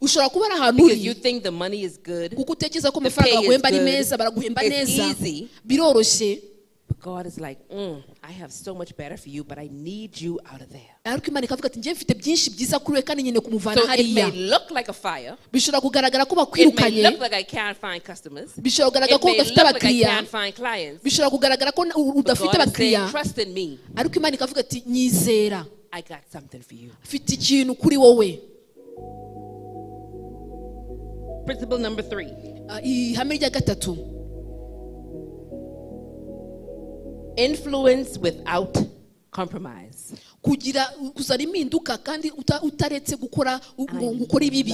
Ushobora kuba ari ahantu because you uri think the money is good, kuko utekereza ko the amafaranga pay is baguhemba ari good, meza, baraguhemba it's neza, easy. Biroroshye. But God is like, I have so much better for you, but I need you out of there. Ariko Imana ikavuga ati njye mfite byinshi byiza kuri we kandi nkeneye kumuvana So it hariya. may look like a fire. Bishobora kugaragara ko It may bakwirukanye. look like I can't find customers. Bishobora kugaragara It ko may udafite look like I abakiriya. can't find clients. Bishobora kugaragara ko But udafite God is saying, abakiriya. trust in me. Ariko Imana ikavuga ati nyizera. I got something for you. Mfite ikintu kuri wowe. Principle number 3. Ihame rya gatatu. Influence without compromise. Kugira kuzana impinduka kandi utaretse gukora ngo ukore ibibi.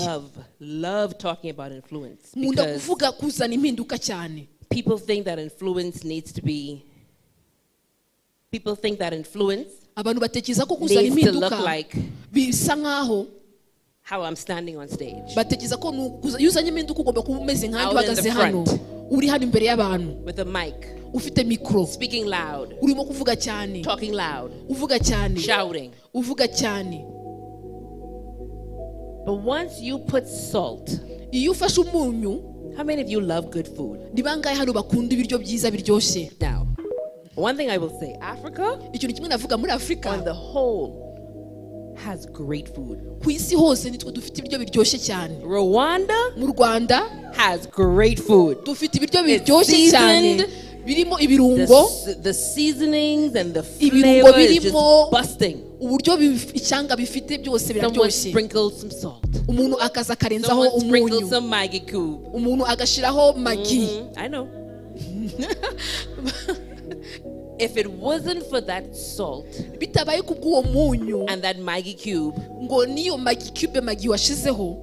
Love talking about influence. Nkunda Because kuvuga kuzana impinduka cyane. people think that influence needs to be, people think that influence Abantu batekereza ko kuzana needs to look impinduka like bisa nkaho how I'm standing on stage. Batekereza ko iyo uzanye impinduka ugomba kuba umeze nkanjye Out in uhagaze the hano, front. uri hano imbere y'abantu, With a mic. ufite mikoro, Speaking loud. urimo kuvuga cyane, Talking loud. uvuga cyane, Shouting. uvuga cyane. But once you put salt, Iyo ufashe umunyu, how many of you love good food? Ni bangahe hano bakunda ibiryo byiza biryoshye? Now, one thing I will say, Africa Ikintu kimwe navuga muri Afrika, on the whole has great food. Ku isi hose nitwe dufite ibiryo biryoshye cyane. Rwanda Mu Rwanda has great food. dufite ibiryo It's biryoshye cyane seasoned. birimo ibirungo. The seasonings and the Ibirungo flavor is just birimo, busting. uburyo icyanga bifite byose Someone biraryoshye. sprinkled some salt. Umuntu akaza akarenzaho Someone sprinkled umunyu. some Maggi cube. Umuntu agashiraho Maggi. I know. If it wasn't for that salt Bitabaye kubw'uwo munyu and that Maggi cube, ngo niyo Maggi cube Maggi washizeho,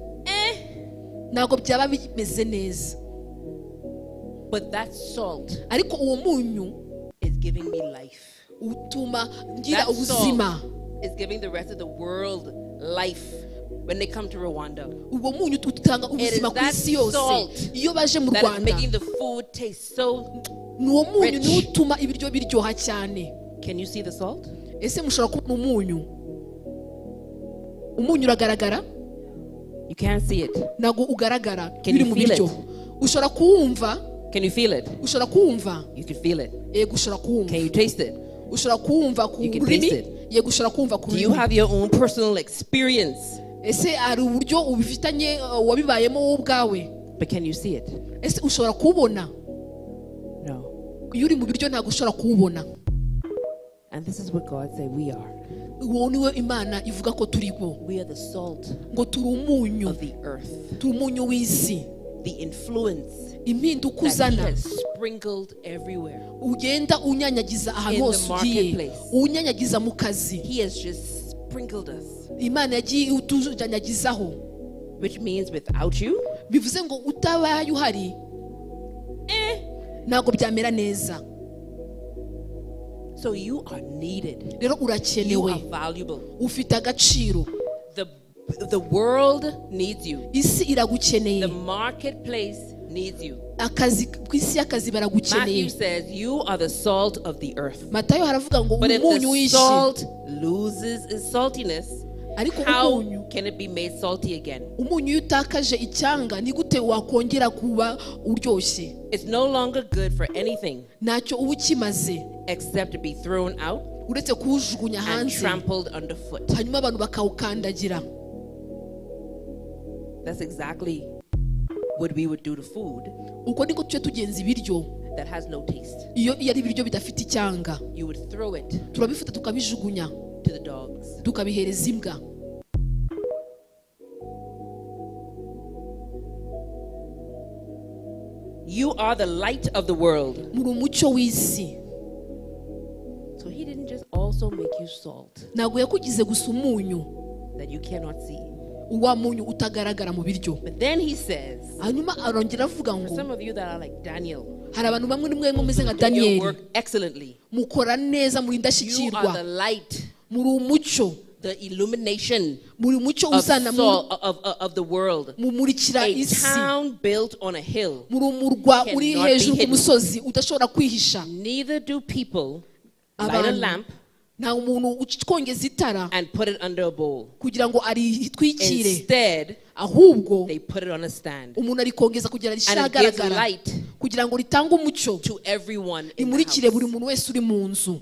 ntabwo byaba bimeze neza. But that salt Ariko uwo munyu is giving me life. utuma ngira That ubuzima. salt is giving the rest of the world life when they come to Rwanda. Uwo munyu utanga It is ubuzima ku that isi yose. salt Iyo baje mu that is Rwanda, making the food taste so ni uwo munyu rich. niwo utuma ibiryo biryoha cyane. Can you see the salt? Ese mushobora kubona umunyu? Umunyu uragaragara? You can't see it. Ntabwo ugaragara. Can Biri you mu feel biryo. it? Ushobora kuwumva? Can you feel it? Ushobora kuwumva? You can feel it. Yego, ushobora kuwumva. Can you taste it? Ushobora kuwumva ku You can rurimi? taste it. Yego, ushobora kuwumva ku Do you rurimi. have your own personal experience? Ese hari uburyo ubifitanye, wabibayemo wowe ubwawe? But can you see it? Ese ushobora kuwubona? No. Iyo uri mu biryo ntabwo ushobora kuwubona. And this is what God said we are. Uwo niwe Imana ivuga ko turi bo. We are the salt Ngo turi umunyu. of the earth. Turi umunyu w'isi. The influence Impinduka that he uzana. has sprinkled everywhere. Ugenda unyanyagiza ahantu In the hose ugiye. marketplace. Unyanyagiza mu kazi. He has just sprinkled us. Imana yagiye utunyanyagizaho. Which means without you, Bivuze ngo utabaye uhari, ntabwo byamera neza. So you are needed. Rero You urakenewe. are valuable. Ufite agaciro. The world needs you. Isi iragukeneye. The marketplace needs you. Akazi ku isi y'akazi baragukeneye. Matthew says you are the salt of the earth. Matayo haravuga ngo But if umunyu the w'isi. salt loses its saltiness, Ariko how umunyu, can it be made salty again? umunyu iyo utakaje icyanga ni gute wakongera kuba uryoshye? It's no longer good for anything Ntacyo uba ukimaze except to be thrown out uretse kuwujugunya and hanze, trampled underfoot. hanyuma abantu bakawukandagira. That's exactly what we would do to food Uko niko tujya tugenza ibiryo that has no taste. iyo ari ibiryo bidafite icyanga. You would throw it Turabifata tukabijugunya, to the dogs. tukabihereza imbwa. You are the light of the world. Muri umucyo w'isi. So he didn't just also make you salt Ntabwo yakugize gusa umunyu that you cannot see. wa munyu utagaragara mu biryo. But then he says, Hanyuma arongera avuga for ngo some of you that are like Daniel, hari abantu bamwe nimwe mumeze nka do your Daniel, work excellently. mukora neza, muri You are indashyikirwa, the light, muri umucyo, the illumination muri umucyo of, uzana salt, of the world. mumurikira A isi, town built on a hill. muri umurwa uri cannot be hejuru ku hidden. musozi udashobora kwihisha. Neither do people light a Abantu lamp nta muntu ukongeza itara and put it under a bowl. kugira ngo aritwikire. Instead, Ahubwo They put it on a stand. Umuntu arikongeza kugira rishyire And it gives ahagaragara light kugira ngo ritange umucyo to everyone in the rimurikire buri house. Muntu wese uri mu nzu.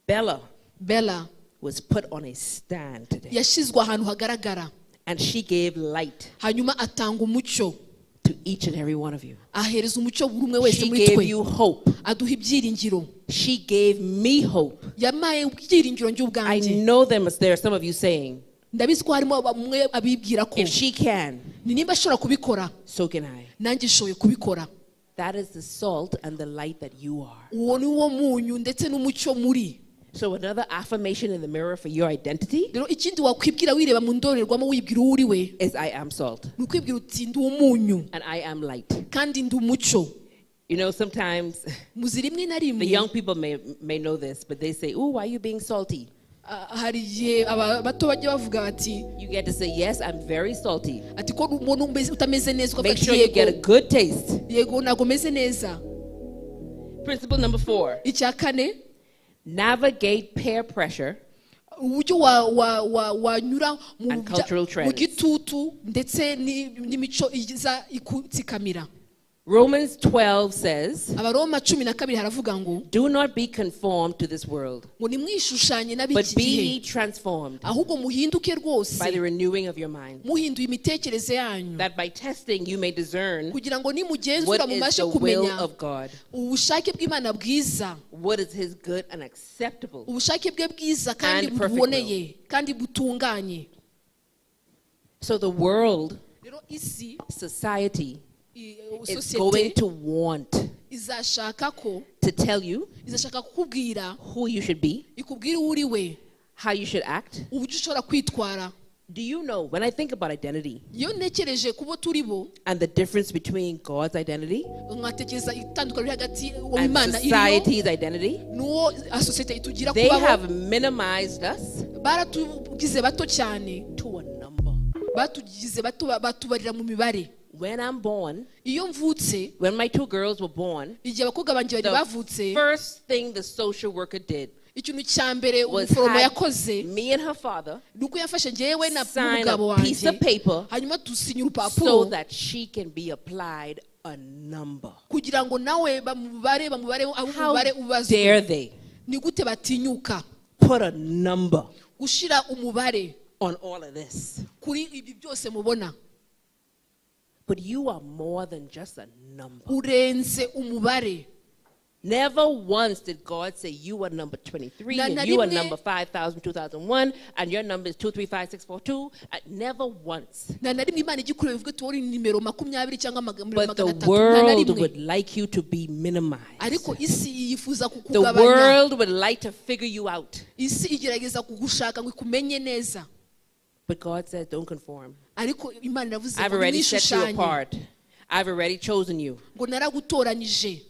Bella Bella was put on a stand today. Yashyizwe ahantu hagaragara. And she gave light Hanyuma atanga umucyo to each and every one of you. Ahereza umucyo buri umwe wese She muri gave twe. You hope. Aduha ibyiringiro. She gave me hope. Yampaye ibyiringiro njye I ubwanjye. Know there are some of you saying, Ndabizi ko harimo bamwe abibwira ko if she can, ni nimba ashobora kubikora so can I. nanjye nshoboye kubikora. That is the salt and the light that you are. Uwo ni wo munyu ndetse n'umucyo muri. So another affirmation in the mirror for your identity Rero ikindi wakwibwira wireba mu ndorerwamo wibwira uwo uri we is I am salt ni ukwibwira uti ndi umunyu and I am light. Kandi ndi umucyo. Sometimes Muzi rimwe na rimwe the young people may know this, but they say, "Ooh, why are you being salty?" Ah, hari igihe aba bato bajya bavuga bati You get to say, "Yes, I'm very salty." Ati ko umuntu utameze neza ukavuga Make ati sure you get a yego good taste. Yego ntabwo meze neza. Principle number 4, Icya kane navigate peer pressure uburyo wa- wa- wa- wanyura mu and cultural mu trends. Gitutu ndetse ni- n'imico iza ikutsikamira. Romans 12 says, Abaroma cumi na kabiri haravuga ngo "Do not be conformed to this world, ngo nimwishushanye but n'ab'iki be gihe ye transformed ahubwo muhinduke rwose by the renewing of your mind, muhinduye imitekerereze yanyu that by testing you may discern kugira ngo nimugenzura what is mubashe the will kumenya of God, ubushake bw'Imana bwiza what is his good and acceptable." Ubushake bwe bwiza kandi And perfect. buboneye kandi butunganye. So the world, Rero isi society, is sosiyete going to want izashaka ko to tell you izashaka kukubwira who you should be, ikubwira uwo uri we how you should act. Uburyo ushobora kwitwara. Do you know, when I think about identity Iyo ntekereje kubo turi bo and the difference between God's identity nkatekereza itandukaniro riri hagati uwo and Imana iriyo society's identity, n'uwo sosiyete itugira they kubaho have minimized us baratugize bato cyane to a number. Batugize bato batubarira mu mibare. When I'm born, Iyo mvutse when my two girls were born, igihe abakobwa banjye bari the bavutse first thing the social worker did ikintu cya mbere was umuforomo had yakoze me and her father ni uko yafashe njyewe na sign n'umugabo a piece wanjye of paper hanyuma dusinya so urupapuro that she can be applied a number. Kugira ngo nawe bamubare bamubare abe How umubare ubazwe. dare they Ni gute batinyuka put a number gushyira umubare on all of this? Kuri ibi byose mubona? But you are more than just a number. Urenze umubare. Never once did God say you are number 23 Na- and na you are rimwe- number 5,000, 2001 and your number is 235642. Never once. Nta na rimwe Imana ijya ikureba ivuga iti wowe uri nimero makumyabiri cyangwa But the magana atatu nta na world rimwe. Would like you to be minimized. Ariko isi yifuza The kukugabanya. world would like to figure you out. Isi igerageza kugushaka ngo ikumenye neza. But God says, "Don't conform. Ariko Imana iravuze I've ngo already set you nimwishushanye apart. I've already chosen you." Ngo naragutoranyije.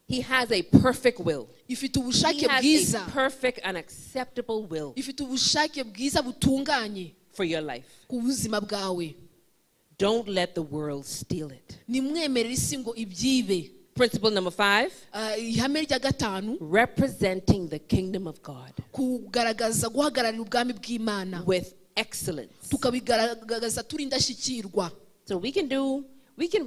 He has a perfect will. Ifite He ubushake has bwiza. A perfect and acceptable will Ifite ubushake bwiza butunganye for your life. Ku buzima bwawe. Don't let the world steal it. Nimwemerere isi ngo ibyibe. Principle number 5, Ah, ihame rya gatanu representing the kingdom of God kugaragaza guhagararira ubwami bw'Imana with excellence. Tukabigaragaza turi indashyikirwa. So we can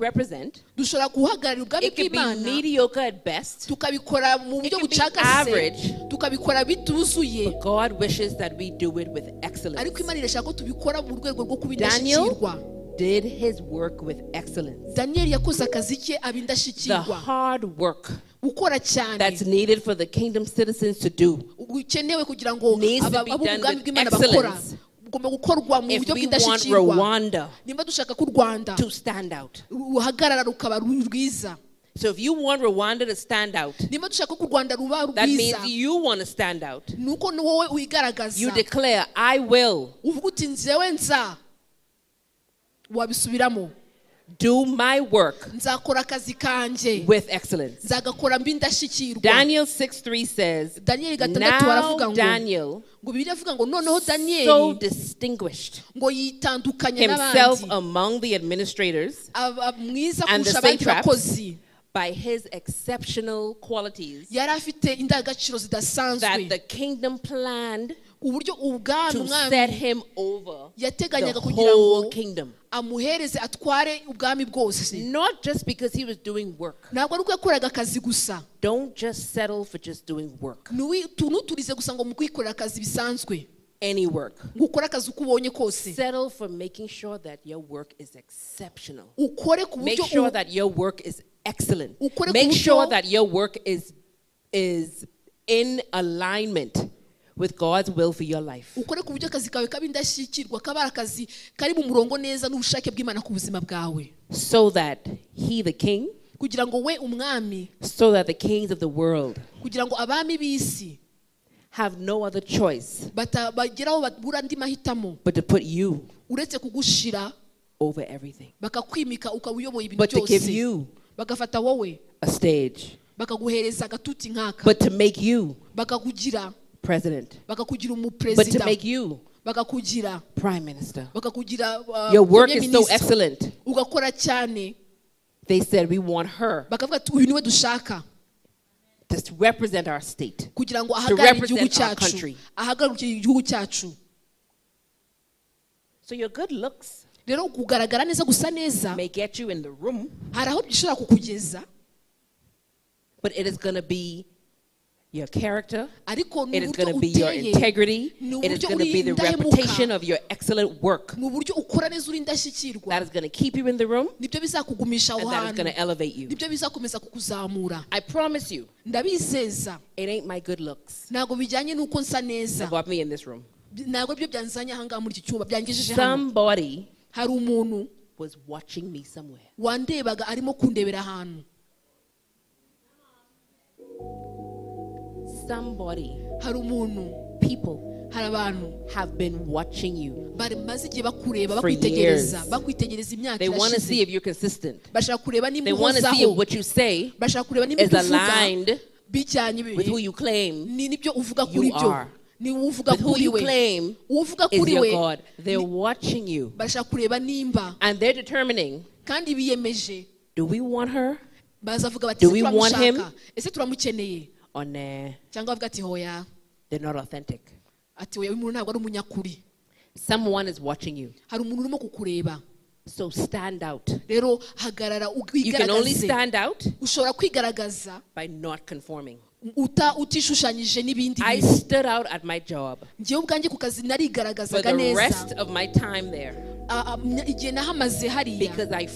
represent. Dushobora guhagararira ubwami It could be bw'Imana mediocre at best, tukabikora mu buryo It could be bucagase average. Tukabikora bituzuye but God wishes that we do it with excellence. Ariko Imana irashaka ko tubikora mu rwego rwo kuba Daniel indashyikirwa. Did his work with excellence. Daniyeli yakoze akazi ke aba The indashyikirwa. Hard work Gukora cyane that's needed for the kingdom citizens to do gukenewe kugira ngo needs to be done ab'ubwami with bw'Imana bakora excellence. Bugomba gukorwa mu If buryo we want bw'indashyikirwa. Rwanda Nimba dushaka ko u Rwanda to stand out. Ruhagarara rukaba rwiza. So if you want Rwanda to stand out, Nimba dushaka ko u Rwanda ruba that means rwiza you want to stand out. ni uko ni wowe wigaragaza. You declare, "I will Uvuga uti nzewe nza wabisubiramo do my work nzakora akazi kanjye with excellence." nzagakora mbi indashyikirwa. Daniel 6:3 says, Daniyeli gatandatu baravuga "Now ngo Daniel ngo Bibiliya ivuga ngo noneho so Daniyeli distinguished ngo yitandukanye himself n'abandi among the administrators aba mwiza and the kurusha abandi satraps bakozi by his exceptional qualities yari afite indangagaciro zidasanzwe that the kingdom planned Ku buryo ubwami to umwami set him over the yateganyaga kugira ngo whole kingdom. Amuhereze atware ubwami bwose. Not just because he was doing work. Ntabwo ari uko yakoraga akazi gusa. Don't just settle for just doing work. Ntuturize gusa ngo mu kwikorera akazi bisanzwe. Any work. Ngo ukore akazi uko ubonye kose. Settle for making sure that your work is exceptional. Ukore ku Make buryo sure that your work is excellent. Ukore ku Make buryo- sure that your work is in alignment with God's will for your life. Ukore ku buryo akazi kawe kaba indashyikirwa kaba ari akazi kari mu murongo neza n'ubushake bw'Imana ku buzima bwawe. So that he, the king, kugira ngo we umwami, so that the kings of the world kugira ngo abami b'isi have no other choice bageraho babura andi mahitamo but to put you uretse kugushira over everything. Bakakwimika ukaba uyoboye ibintu But to give byose you bagafata wowe a stage. Bakaguhereza agatuti nk'aka But to make you bakakugira president. Bakakugira But to umuperezida make you bakakugira prime minister. Bakakugira Your work premier is so minister. excellent. Ugakora cyane. They said, "We want her bakavuga ati uyu niwe dushaka to represent our state." Kugira ngo ahagarare igihugu Represent our cyacu country. Ahagarare igihugu cyacu. So your good looks rero kugaragara neza gusa neza may get you in the room, hari aho bishobora kukugeza but it is going to be your character. Ariko ni It is uburyo going to be your uteye integrity. Ni It is uburyo going to uri be the indahemuka. Reputation of your excellent work ni uburyo ukora neza uri indashyikirwa that is going to keep you in the room nibyo bizakugumisha aho and that is hantu going to elevate you. Nibyo bizakomeza kukuzamura. I promise you, ndabizeza it ain't my good looks ntabwo bijyanye n'uko nsa neza that got me in this room. Ntabwo byo byanzanye ahangaha muri iki cyumba byangejeje hano. Somebody hari umuntu was watching me somewhere. Wandebaga arimo kundebera ahantu. Somebody, hari umuntu people hari abantu have been watching you. Bamaze igihe bakureba For bakwitegereza years. Bakwitegereza imyaka They want to see irashize if you're consistent. Bashaka kureba nimba They want to see uhozaho if what you say bashaka kureba nimba is ibyo uvuga aligned bijyanye with who you claim ni nibyo uvuga you kuri byo are. Ni uvuga With who kuri you we claim uvuga is kuri your we God. They're watching you. Bashaka kureba nimba And they're determining, kandi biyemeje do we want her bazavuga bati Do ese we want him? turamushaka ese turamukeneye or nah? Cyangwa bavuga ati hoya. They're not authentic. Ati oya uyu muntu ntabwo ari umunyakuri. Someone is watching you. Hari umuntu urimo kukureba. So stand out. Rero hagarara You can only wigaragaze stand out ushobora kwigaragaza by not conforming. Uta utishushanyije n'ibindi I bintu. Stood out at my job Njyewe ubwanjye ku kazi for narigaragazaga the neza rest of my time there igihe nahamaze hariya because I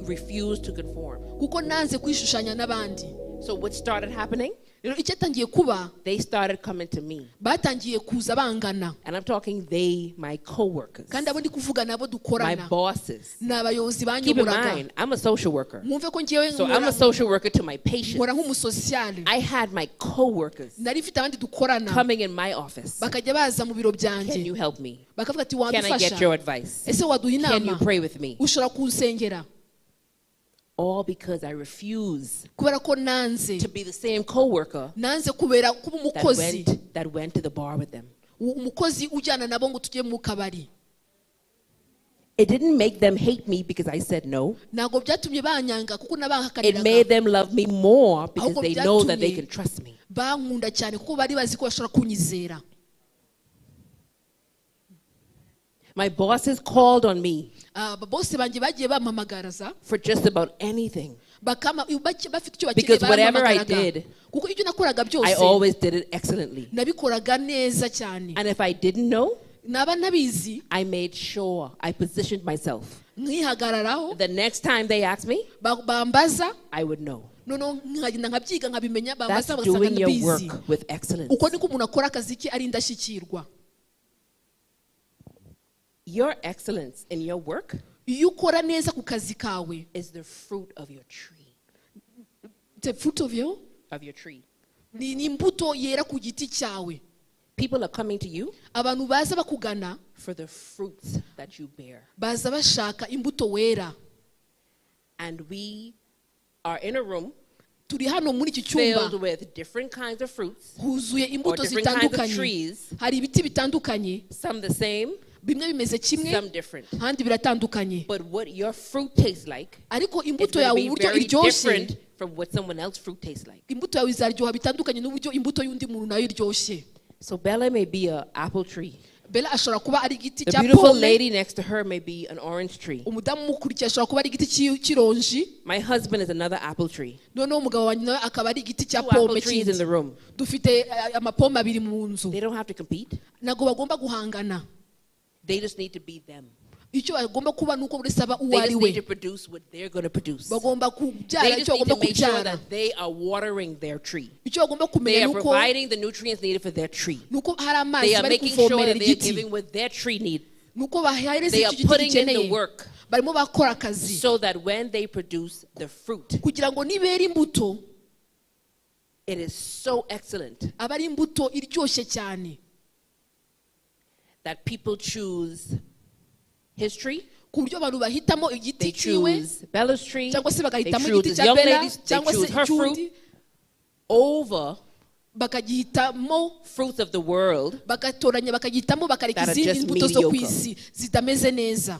refused to conform. Kuko nanze kwishushanya n'abandi. So what started happening? Rero icyatangiye kuba They started coming to me. Batangiye kuza bangana. And I'm talking they, my coworkers, kandi abo ndi kuvuga nabo my dukorana bosses. Ni abayobozi Keep in banyoboraga. mind, I'm a social worker. Mwumve ko ngewe So I'm a social worker to my patients. Nkora nk'umusosiyale. I had my coworkers nari mfite abandi dukorana coming in my office. Bakajya baza mu biro byanjye Can you help me? Bakavuga ati Can I get wadufasha your advice? Ese waduha Can you inama pray with me? Ushobora kunsengera. All because I refuse kubera ko nanze to be the same coworker nanze kubera kuba that umukozi went to the bar with them. Umukozi ujyana nabo ngo tujye mu kabari. It didn't make them hate me because I said no. Ntabwo byatumye banyanga kuko It nabahakaniraga. Made them love me more because Ahubwo they know that they byatumye can trust me. Bankunda cyane kuko bari bazi ko bashobora kunyizera. My bosses called on me ababosi banjye bagiye bampamagaraza for just about anything. Bakama bafite icyo bakeneye Because whatever I barampamagaraga did, kuko ibyo nakoraga I byose always did it excellently. Nabikoraga neza cyane. And if I didn't know, naba ntabizi I made sure I positioned myself. Nkihagararaho. The next time they asked me, bambaza I would know. Noneho nkagenda nkabyiga nkabimenya That's bambaza bagasanga doing your ndabizi. Work with excellence. Uko niko umuntu akora akazi ke ari indashyikirwa. Your excellence in your work iyo ukora neza ku kazi kawe is the fruit of your tree. The fruit of your Of your tree. Ni imbuto yera ku giti cyawe. People are coming to you abantu baza bakugana for the fruits that you bear. Baza bashaka imbuto wera. And we are in a room turi hano muri iki cyumba filled with different kinds of fruits, huzuye imbuto or different kinds of zitandukanye trees. Hari ibiti bitandukanye Some the same, bimwe bimeze kimwe some different. Ahandi biratandukanye. But what your fruit tastes like ariko is imbuto going to yawe be uburyo very iryoshye different from what someone else's fruit tastes like. Imbuto yawe izaryoha bitandukanye n'uburyo imbuto y'undi muntu nayo iryoshye. So Bella may be an apple tree. Bella ashobora kuba ari igiti The cya beautiful pome. lady next to her may be an orange tree. Umudamu umukurikiye ashobora kuba ari igiti cy'ironji. My husband is another apple tree. Noneho umugabo wanjye nawe akaba ari igiti cya Two apple pome trees in kindi. the room. Dufite amapome abiri mu nzu. They don't have to compete. Ntabwo bagomba guhangana. They just need to be them. Icyo bagomba kuba ni uko buri wese aba uwo They ari just we. need to produce what they're going to produce. Bagomba kubyara They icyo just need bagomba to make sure kubyara. that they are watering their tree. Icyo bagomba They kumenya are ni uko providing the nutrients needed for their tree. ni uko hari amazi They are bari making sure kuvomerera that they are igiti. giving what their tree needs. Ni uko bahereza They icyo are igiti putting in the gikeneye. work Barimo bakora akazi. so that when they produce the fruit, Kugira ngo nibera imbuto it is so excellent aba ari imbuto iryoshye cyane. that people choose his tree, Ku buryo abantu bahitamo igiti they cyiwe choose Bella's tree, cyangwa se they bagahitamo choose igiti this cya young Bella ladies, they cyangwa se choose her icy'undi fruit over bakagihitamo fruits of the world bagatoranya bakagihitamo bakareka that are izindi just mbuto zo ku mediocre. isi zitameze neza.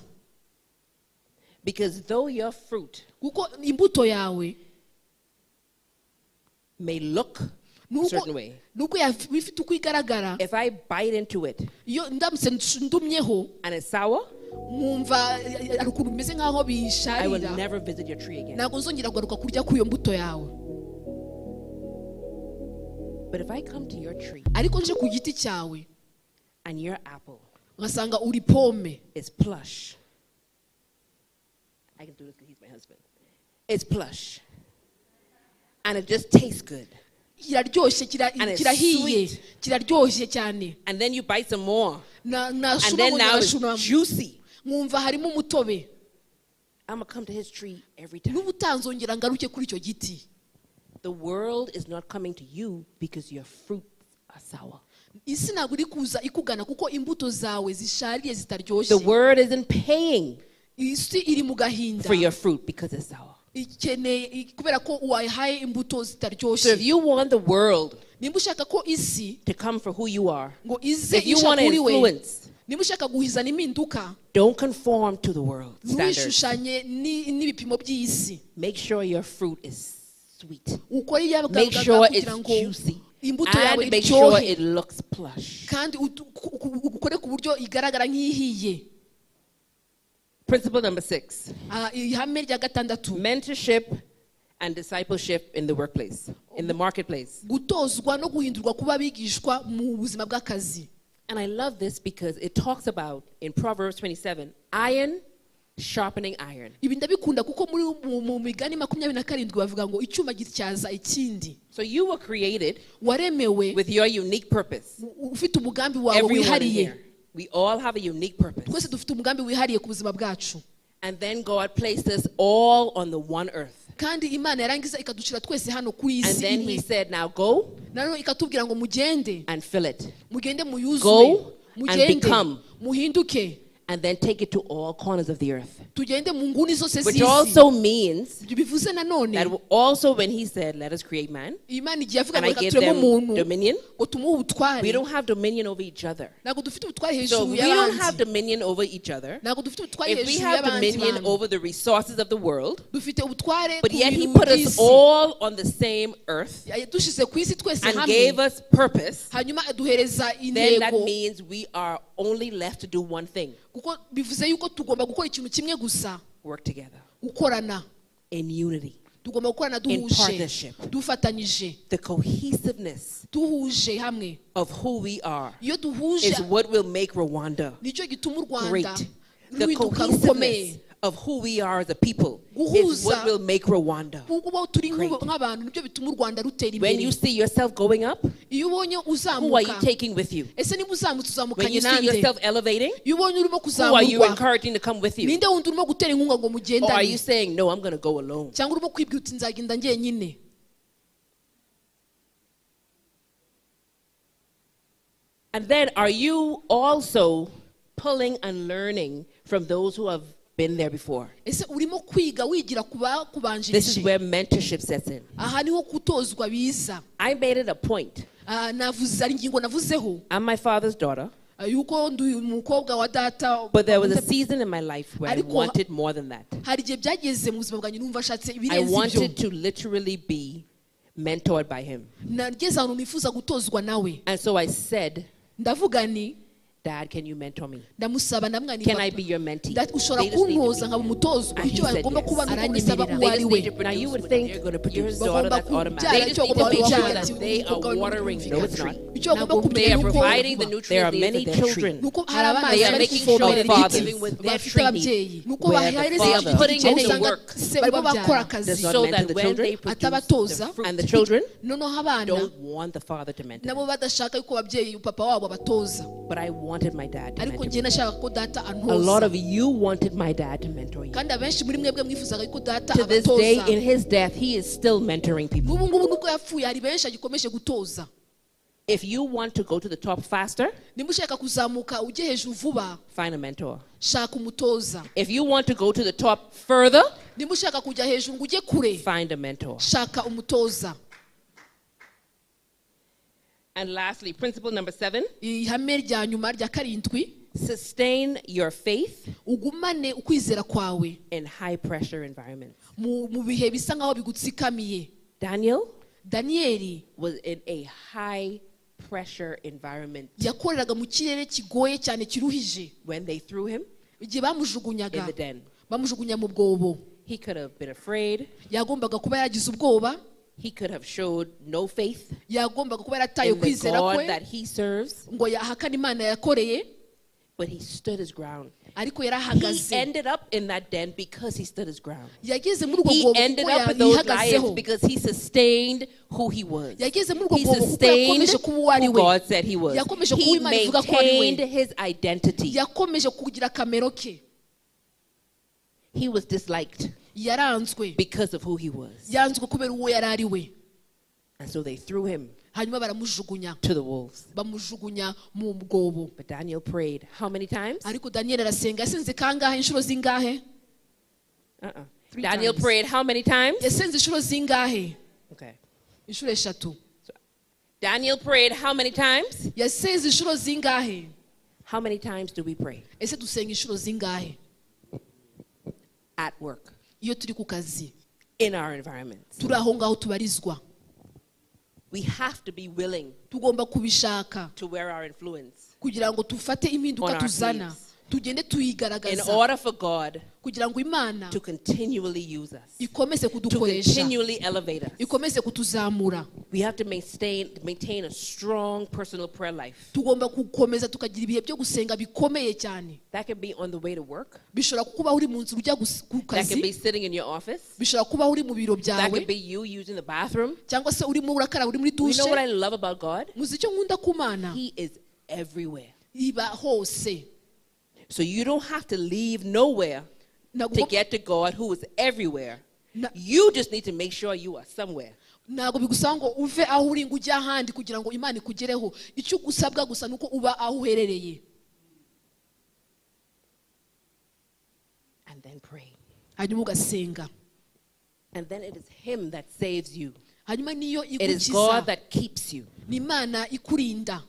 Because though your fruit Kuko imbuto yawe may look a nuko certain way, nuko ifite uko igaragara, if I bite into it iyo ndamutse ndumyeho and it's sour, nkumva hari ukuntu bimeze nk'aho I will bisharira, never visit your tree again. ntabwo nzongera kugaruka kurya kuri iyo mbuto yawe. But if I come to your tree Ariko nje ku giti cyawe and your apple ngasanga uri pome is plush, I can do this because he's my husband. It's plush. And it just tastes good. Kiraryoshye And it's kirahiye sweet. kiraryoshye cyane. And then you bite some more. And Nashuma then ngo now it's ngashuma juicy. nkumva harimo umutobe. I'm going to come to his tree every time. N'ubu utanzongera ngaruke kuri icyo giti. The world is not coming to you because your fruits are sour. Isi ntabwo iri kuza ikugana kuko imbuto zawe zishariye The zitaryoshye. world isn't paying Isi iri mu gahinda for your fruit because it's sour. Ikeneye kubera ko wayihaye imbuto So if zitaryoshye. you want the world Nimba ushaka ko isi to come for who you are, ngo ize if you ishaka want to uri we, influence, nimba ushaka guhizana impinduka, don't conform to the world standards. ntiwishushanye n'ibipimo by'isi. Make sure your fruit is sweet. Ukore Make sure it's kugira ngo juicy. imbuto yawe And make sure iryohe it looks plush. kandi ukore ku buryo igaragara nk'ihiye. Principle number 6. Ihame rya gatandatu. Mentorship and discipleship in the workplace, in the marketplace. Gutozwa no guhindurwa kuba abigishwa mu buzima bw'akazi. And I love this because it talks about, in Proverbs 27, iron sharpening iron. Ibi ndabikunda kuko muri mu migani 27 bavuga ngo icyuma gityaza ikindi. So you were created Waremewe with your unique purpose. ufite umugambi wawe Everyone in wihariye. here. We all have a unique purpose. Twese dufite umugambi wihariye ku buzima bwacu. And then God placed us all on the one earth. Kandi Imana yarangiza ikadushira twese hano kuri And isi then he imwe. said, now go Nanone ikatubwira ngo mugende and fill it. mugende muyuzure Go and mugende become. muhinduke And then take it to all corners of the earth. tugende mu nguni zose Which z'isi. also means Ibyo bivuze nanone that also when he said, let us create man, Imana igiye avuga and ngo I reka give tureme them umuntu dominion, ngo tumuhe ubutware. we don't have dominion over each other. Ntabwo dufite ubutware So hejuru if we don't have y'abandi. dominion over each other, Ntabwo dufite ubutware if we hejuru have y'abandi dominion bantu. over the resources of the world, Dufite ubutware but ku yet he bintu put us by'isi. all on the same earth Yadushize ku isi twese and hamwe gave us purpose, hanyuma aduhereza then that intego. means we are only left to do one thing. Kuko bivuze yuko tugomba gukora ikintu kimwe gusa. Work together Gukorana. in unity. Tugomba gukorana In duhuje partnership. dufatanyije The cohesiveness duhuje hamwe. of who we are Iyo duhuje is what will make Rwanda nicyo gituma u Rwanda great. The ruhinduka rukomeye. cohesiveness of who we are as a people is what Guhuza will make Rwanda kuko uba turi great. nk'abantu nibyo bituma u Rwanda rutera When imbere. you see yourself going up, Iyo ubonye who are you uzamuka taking with you? ese niba uzamutse When uzamukanye you see nande? yourself elevating, Iyo ubonye urimo who are you kuzamurwa encouraging to come with you? ninde wundi urimo gutera inkunga ngo Or are mugendane? you saying, no, I'm going to go alone? Cyangwa urimo kwibwira uti nzagenda njyenyine? And then are you also pulling and learning from those who have been there before? Ese urimo kwiga wigira ku This is bakubanjirije? where mentorship sets in. Aha niho kutozwa biza. I made it a point. Navuze ari ingingo navuzeho I'm my father's daughter, yuko ndi umukobwa wa data. but there was a season in my life where I Ariko- wanted more than that. Hari igihe byageze mu buzima bwanjye numva ashatse I ibirenze ibyo. wanted to literally be mentored by him. Nageze ahantu nifuza gutozwa nawe. And so I said, Ndavuga ni, Dad, can you mentor me? Ndamusaba ndamwani, Can I be your mentee? Ushobora They just need to kuntoza be nkaba umutozwa? And he Icyo said bagomba yes. kuba nuko bisaba Aranyemerera. uwo ari we. Now you would think you're his daughter, Bagomba that's automatic. kubyara They just icyo need to bagomba make sure kubyara. that they are watering No, the it's tree. not. Icyo bagomba They kumenya are ni uko providing the nutrients There are needed many for their tree. children. Nuko hari abana They are bari making sure kuvomerera their igiti fathers bafite ababyeyi nuko where the bahereza father igiti putting in the usanga work se barimo bakora akazi Does not so mentor that the when children. they produce Atabatoza. the fruit, And the children Noneho abana don't want the father to mentor. Nabo badashaka yuko ababyeyi papa wabo abatoza. But I wanted my dad to Ariko mentor njye me. nashaka ko data A lot antoza. of you wanted my dad to mentor you. Kandi abenshi muri mwebwe mwifuzaga yuko data To this day, abatoza. in his death, he is still mentoring people. N'ubu ngubu nubwo yapfuye hari benshi agikomeje gutoza. If you want to go to the top faster, Nimba ushaka kuzamuka ujye hejuru vuba, find a mentor. Shaka umutoza. If you want to go to the top further, Nimba ushaka kujya hejuru ngo ujye kure, find a mentor. Shaka umutoza. And lastly, principle number 7, Ihame rya nyuma rya karindwi, sustain your faith ugumane ukwizera kwawe in high pressure environments. Mu bihe bisa nkaho bigutsikamiye. Daniel Daniyeli was in a high pressure environment yakoreraga mu kirere kigoye cyane kiruhije. When they threw him Igihe bamujugunyaga in the den. Bamujugunya mu bwobo. He could have been afraid. Yagombaga kuba yaragize ubwoba. He could have showed no faith Yagombaga kuba yarataye in the kwizera God kwe that he serves, ngo yahakane Imana yakoreye. But he stood his ground. Ariko He yarahagaze. ended up in that den because he stood his ground. Yageze muri urwo He rwobo ended kuko up with those yihagazeho. lions because he sustained who he was. Yageze muri urwo He rwobo kuko sustained yakomeje kuba uwo ari who we. God said he was. Yakomeje kuba He Imana ivuga ko ari we. maintained his identity. Yakomeje kugira akamero ke. He was disliked Yaranzwe because of who he was. yanzwe kubera uwo yari ari we. And so they threw him Hanyuma baramujugunya to the wolves. bamujugunya mu bwobo. But Daniel prayed how many times? Ariko Daniel arasenga yasenze kangahe inshuro zingahe? Uh-uh. Three Daniel times. Prayed how many times? Yasenze inshuro zingahe? Okay. Inshuro eshatu. Daniel prayed how many times? Yasenze inshuro zingahe? How many times do we pray? Ese dusenga inshuro zingahe? At work, Iyo turi ku kazi, in our environments. turi aho ngaho tubarizwa. We have to be willing Tugomba kubishaka to wear our influence kugira ngo tufate impinduka on our tuzana sleeves. Tugende In tuyigaragaza order for God kugira ngo Imana to continually use us, ikomeze to kudukoresha continually elevate us. ikomeze kutuzamura. We have to maintain a strong personal prayer life. Tugomba gukomeza tukagira ibihe byo gusenga bikomeye cyane. That can be on the way to work. Bishobora kuba uri mu nzira ujya ku That can be kazi. sitting in your office. Bishobora kuba uri mu biro That byawe could be you using the bathroom. cyangwa se urimo urakaraba uri muri You dushe. know what I love about God? Muzi icyo nkunda ku Mana? He is everywhere. Iba hose. So you don't have to leave nowhere Ntabwo to get to God who is everywhere. Na- You just need to make sure you are somewhere. Ntabwo bigusaba ngo uve aho uri ngo ujye ahandi kugira ngo Imana ikugereho. Icyo ugusabwa gusa ni uko uba aho uherereye. And then pray. Hanyuma ugasenga. And then it is Him that saves you. Hanyuma niyo It is igukiza. God that keeps you. Ni Imana ikurinda.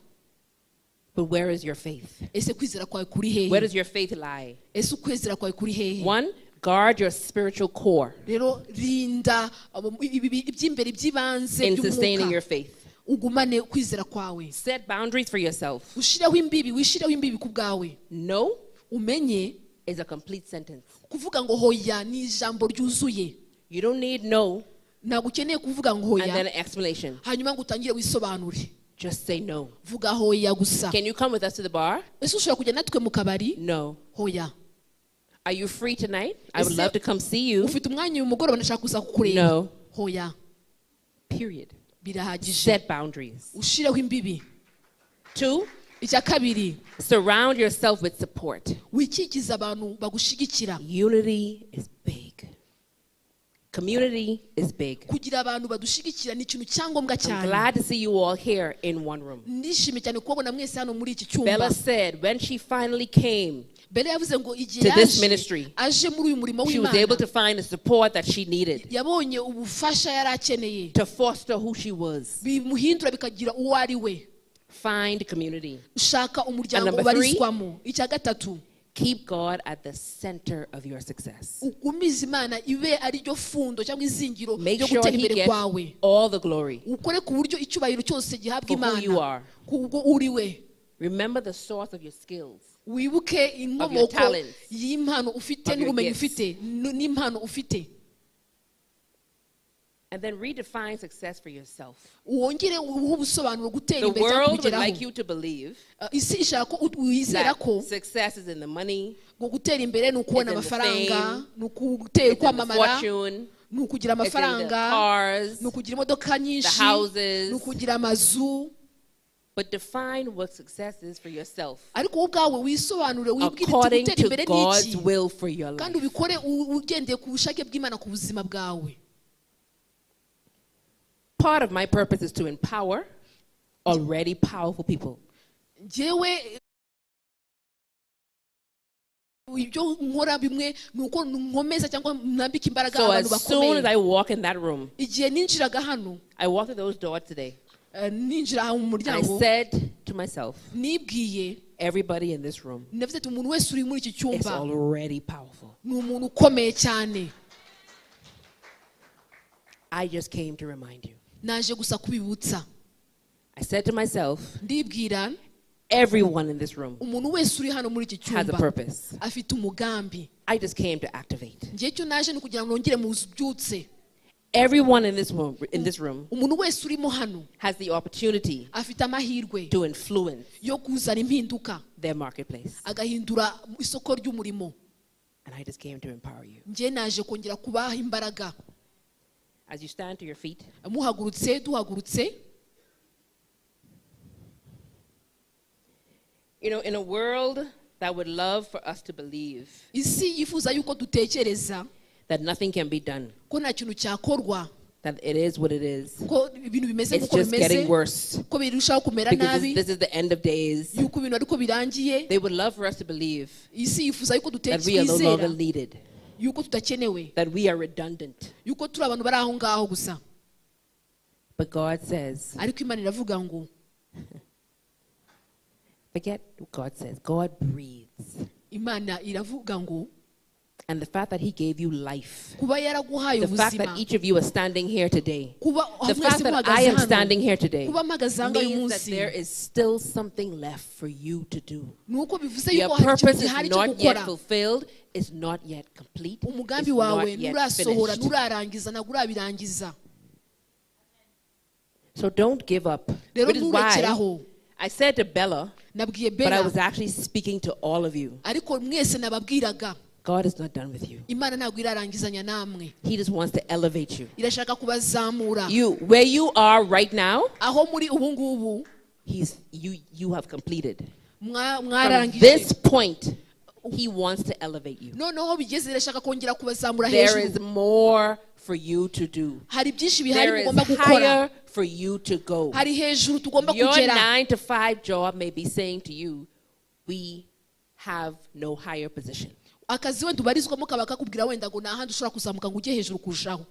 But where is your faith? Ese kwizera kwawe kuri Where hehe? does your faith lie? Ese ukwizera kwawe kuri hehe? One, guard your spiritual core Rero rinda iby'imbere by'ibanze in sustaining by'umwuka your faith. ugumane kwizera kwawe. Set boundaries for yourself. Ushireho imbibi wishireho imbibi ku bwawe. No Umenye is a complete sentence. Kuvuga ngo hoya ni ijambo ryuzuye. You don't need no Ntabwo ukeneye kuvuga ngo and then hoya an explanation. hanyuma ngo utangire wisobanure. Just say no. Vuga hoya gusa. Can you come with us to the bar? Ese ushobora kujya natwe mu kabari? No. Hoya. Are you free tonight? I would Ese love to come see you. Ufite umwanya uyu mugoroba ndashaka kuza kukureba? No. Hoya. Period. Birahagije. Set boundaries. Ushireho imbibi. 2, Icya kabiri, surround yourself with support. Wikikiza abantu bagushigikira. Unity is big. Community is big. Kugira abantu badushigikira ni ikintu cyangombwa I'm cyane. glad to see you all here in one room. Ndishimye cyane kubabona mwese hano muri iki cyumba. Bella said when she finally came Bella yavuze ngo igihe to this yaje ministry, aje muri uyu murimo she was able w'Imana to find the support that she needed yabonye ubufasha yari akeneye to foster who she was. Bimuhindura bikagira uwo ari we. Find community. Ushaka umuryango And number three, ubarizwamo. Icya gatatu, Keep God at the center of your success. Ugumize Imana ibe ari ryo fundo cyangwa izingiro Make ryo sure gutera He imbere gets kwawe. all the glory Ukore ku buryo icyubahiro cyose gihabwa for who Imana you are. kubwo uri we. Remember the source of your skills. Wibuke inkomoko talents, y'impano ufite of your n'ubumenyi gifts. ufite n'impano ufite. And then redefine success for yourself. Wongere uhe ubusobanuro gutera The imbere cyangwa world would kubigeraho. like you to believe Isi ishaka ko wizera that ko success is in the money, ngo gutera imbere ni ukubona it's in the amafaranga, fame, ni ukutera it's in the kwamamara, fortune, ni ukugira it's in the amafaranga, cars, ni ukugira imodoka the nyinshi, houses. ni ukugira amazu. But define what success is for yourself Ariko wowe ubwawe wisobanure, wibwire uti according gutera to imbere ni God's iki, will for your kandi life. ubikore ugendeye ku bushake bw'Imana ku buzima bwawe. Part of my purpose is to empower already powerful people. Njyewe ibyo nkora bimwe ni uko nkomeza cyangwa nambika imbaraga So abantu as soon as bakomeye. I walk in that room, Igihe ninjiraga hano, I walked through those doors today, ninjira mu and I muryango, said to myself, nibwiye, everybody in this room ndavuze ati umuntu wese uri muri iki is cyumba already powerful. ni umuntu ukomeye cyane. I just came to remind you. Naje gusa kubibutsa. I said to myself, Ndibwira, everyone in this room umuntu wese uri hano muri iki has a cyumba purpose. afite umugambi. I just came to activate. Njye icyo naje ni ukugira ngo nongere mubyutse. Everyone in this room Umuntu wese urimo hano has the opportunity afite amahirwe to influence yo kuzana impinduka, their marketplace. agahindura isoko ry'umurimo. And I just came to empower you. Njye naje kongera kubaha imbaraga. As you stand to your feet, Muhagurutse, duhagurutse. you know, in a world that would love for us to believe Isi yifuza yuko dutekereza that nothing can be done, ko nta kintu cyakorwa, that it is what it is, ko ibintu bimeze it's nk'uko just bimeze, getting worse ko birushaho kumera because nabi, this is the end of days. yuko ibintu ariko birangiye. They would love for us to believe Isi yifuza yuko that we are no longer twizera needed, yuko tudakenewe, that we are redundant. yuko turi abantu bari aho ngaho gusa. But God says, Ariko Imana iravuga ngo, forget what God says. God breathes. Imana iravuga ngo, And the fact that He gave you life, kuba yaraguhaye the fact that ubuzima, each of you are standing here today, kuba the mwese fact that I muhagaze am hano, standing here today, kuba mpagaze aha ngaha uyu means that munsi, there is still something left for you to do. ni uko bivuze Your yuko hari ikintu purpose is gihari cyo not yet gukora. fulfilled, is not yet complete, is Umugambi not wawe yet nturasohora, finished. nturarangiza, ntabwo urabirangiza. So don't give up. Rero Which is why nturekeraho. I said to Bella, Nabwiye but I Bella, was actually speaking to all of you. ariko mwese nababwiraga, God is not done with you. Imana ntabwo irarangizanya namwe. He just wants to elevate you. Irashaka kubazamura. You, where you are right now, Aho muri ubu ngubu, you have completed. From mwarangije. this point, He wants to elevate you. Noneho bigeze irashaka kongera kubazamura There is hejuru. more for you to do. Hari byinshi bihari There is mugomba gukora. higher for you to go. Hari hejuru tugomba Your kugera. 9-to-5 job may be saying to you, we have no higher position. Akazi wenda ubarizwamo kaba kakubwira wenda ngo nta handi ushobora kuzamuka ngo ujye hejuru kurushaho.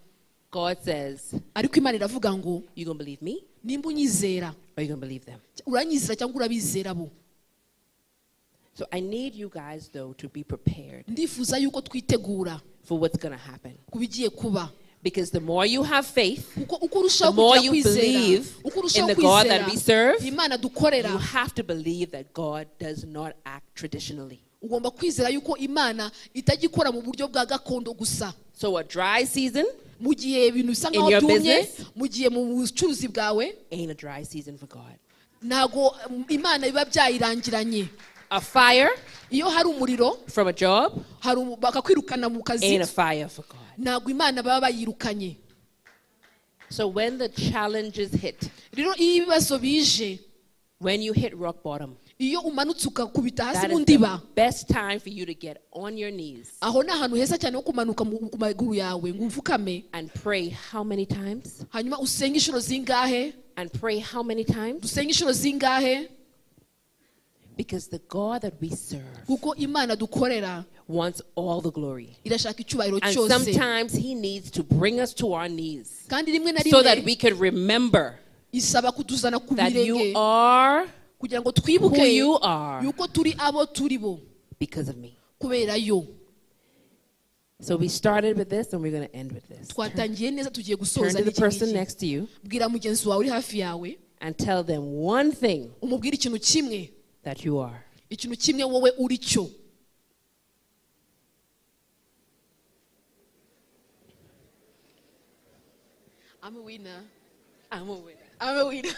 God says, Ariko Imana iravuga ngo, you going to believe me nimba unyizera, or you going to believe them? uranyizera cyangwa urabizera bo. So I need you guys, though, to be prepared Ndifuza yuko twitegura for what's going to happen. ku bigiye kuba. Because the more you have faith, Kuko uko urushaho the more kugira you kwizera, believe uko urushaho in the God that kwizera we serve, Imana dukorera, you have to believe that God does not act traditionally. ugomba kwizera yuko Imana itajya ikora mu buryo bwa gakondo gusa. So a dry season Mu gihe ibintu bisa in nkaho your byumye, business mu gihe mu bucuruzi bwawe, ain't a dry season for God. ntago Imana biba byayirangiranye. A fire Iyo hari umuriro, from a job hari bakakwirukana mu kazi, ain't a fire for God. ntago Imana baba bayirukanye. So when the challenges hit, Rero iyo ibibazo bije, when you hit rock bottom, iyo umanutse ukakubita hasi that mu is ndiba, the best time for you to get on your knees aho ni ahantu heza cyane ho kumanuka ku maguru yawe ngo uvukame, and pray how many times? hanyuma usenge inshuro zingahe? And pray how many times? Dusenge inshuro zingahe? Because the God that we serve Kuko Imana dukorera wants all the glory. irashaka icyubahiro And cyose. sometimes he needs to bring us to our knees Kandi rimwe na so that rimwe we can remember isaba kutuzana ku that you birenge are kugira ngo twibuke who you are yuko turi abo turi bo. Because of me. Kubera yo. So we started with this and we're going to end with this. Turn Twatangiye neza, tugiye gusoza to the n'iki person ngiki. next to you Bwira mugenzi wawe uri hafi yawe and tell them one thing umubwire ikintu kimwe that you are. Ikintu kimwe wowe uri cyo. I'm a winner. I'm a winner. I'm a winner.